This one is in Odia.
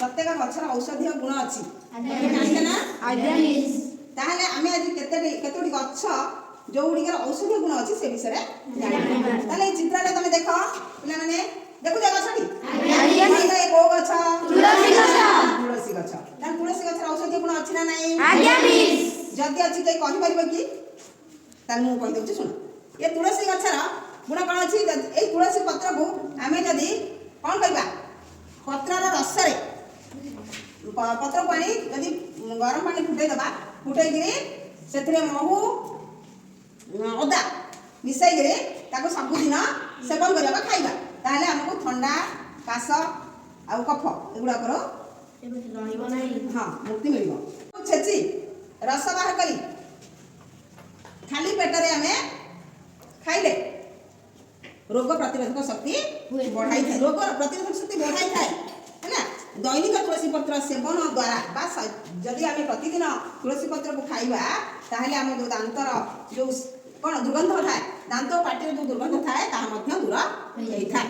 ପ୍ରତ୍ୟେକ ଗଛର ଔଷଧୀୟ ଗୁଣ ଅଛି, ତମେ ଜାଣିଛ ନା? ଆଜ୍ଞା ମିସ୍। ତାହେଲେ ଆମେ ଆଜି କେତୋଟି ଗଛ ଯୋଉଗୁଡ଼ିକର ଔଷଧୀୟ ଗୁଣ ଅଛି, ସେ ବିଷୟରେ ଜାଣିବା। ତାହେଲେ ଏଇ ଚିତ୍ରଟା ତମେ ଦେଖ ପିଲାମାନେ। ଦେଖୁଛ ଗଛଟି? କହିଲ, ଏ କୋଉ ଗଛ? ତୁଳସୀ ଗଛ। ତୁଳସୀ ଗଛ। ତାହେଲେ ତୁଳସୀ ଗଛର ଔଷଧୀୟ ଗୁଣ ଅଛି ନା ନାହିଁ? ଆଜ୍ଞା ମିସ୍। ଯଦି ଅଛି, କେହି କହିପାରିବ କି? ତାହେଲେ ମୁଁ କହିଦେଉଛି, ଶୁଣ। ଏ ତୁଳସୀ ଗଛର ଗୁଣ କ'ଣ ଅଛି? ଏଇ ତୁଳସୀ ପତ୍ରକୁ ଆମେ ଯଦି କ'ଣ କରିବା, ପତ୍ରର ରସରେ ପତ୍ରକୁ ଆଣି ଯଦି ଗରମ ପାଣି ଫୁଟେଇ ଦେବା, ଫୁଟେଇକିରି ସେଥିରେ ମହୁ, ଅଦା ମିଶାଇକିରି ତାକୁ ସବୁଦିନ ସେବନ କରିବା ବା ଖାଇବା, ତାହେଲେ ଆମକୁ ଥଣ୍ଡା, କାଶ ଆଉ କଫ ଏଗୁଡ଼ାକର ରହିବ ନାହିଁ। ହଁ, ମୁକ୍ତି ମିଳିବ। ଛେଚି ରସ ବାହାର କରି ଖାଲି ପେଟରେ ଆମେ ଖାଇଲେ ରୋଗ ପ୍ରତିରୋଧକ ଶକ୍ତି ବଢ଼ାଇଥାଏ, ରୋଗ ପ୍ରତିରୋଧକ ଶକ୍ତି ବଢ଼ାଇଥାଏ, ହେଲା। ଦୈନିକ ତୁଳସୀ ପତ୍ର ସେବନ ଦ୍ୱାରା ବା ଯଦି ଆମେ ପ୍ରତିଦିନ ତୁଳସୀ ପତ୍ରକୁ ଖାଇବା, ତାହେଲେ ଆମ ଯେଉଁ ଦାନ୍ତର ଯେଉଁ କ'ଣ ଦୁର୍ଗନ୍ଧ ଥାଏ, ଦାନ୍ତ ପାଟିରେ ଯେଉଁ ଦୁର୍ଗନ୍ଧ ଥାଏ, ତାହା ମଧ୍ୟ ଦୂର ହେଇଥାଏ।